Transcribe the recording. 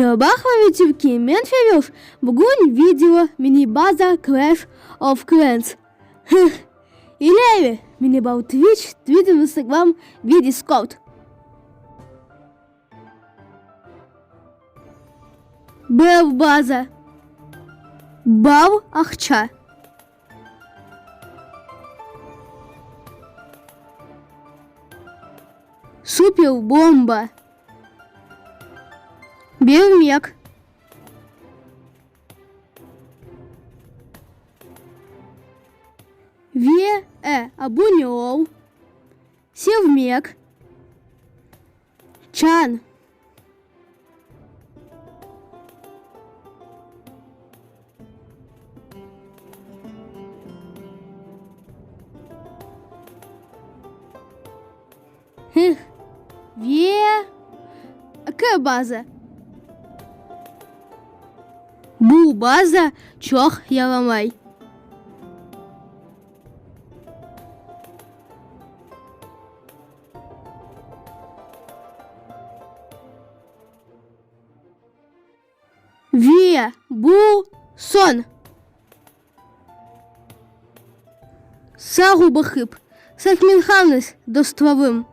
Meraba Ahmet Türkiye, men Feruz. Bugün video mini baza Clash of Clans. Hıh. İleri, mini bal Twitch, Twitter, Instagram ve Discord. Bev baza. Bal aqça. Super bomba. Bermek. Ve e abune ol. Sevmek. Çan. Hıh. Ve K baza. Bu baza çoq yaramay. Ve bu soñ. Sağ baqıp, sahmenhañız, dostlarım.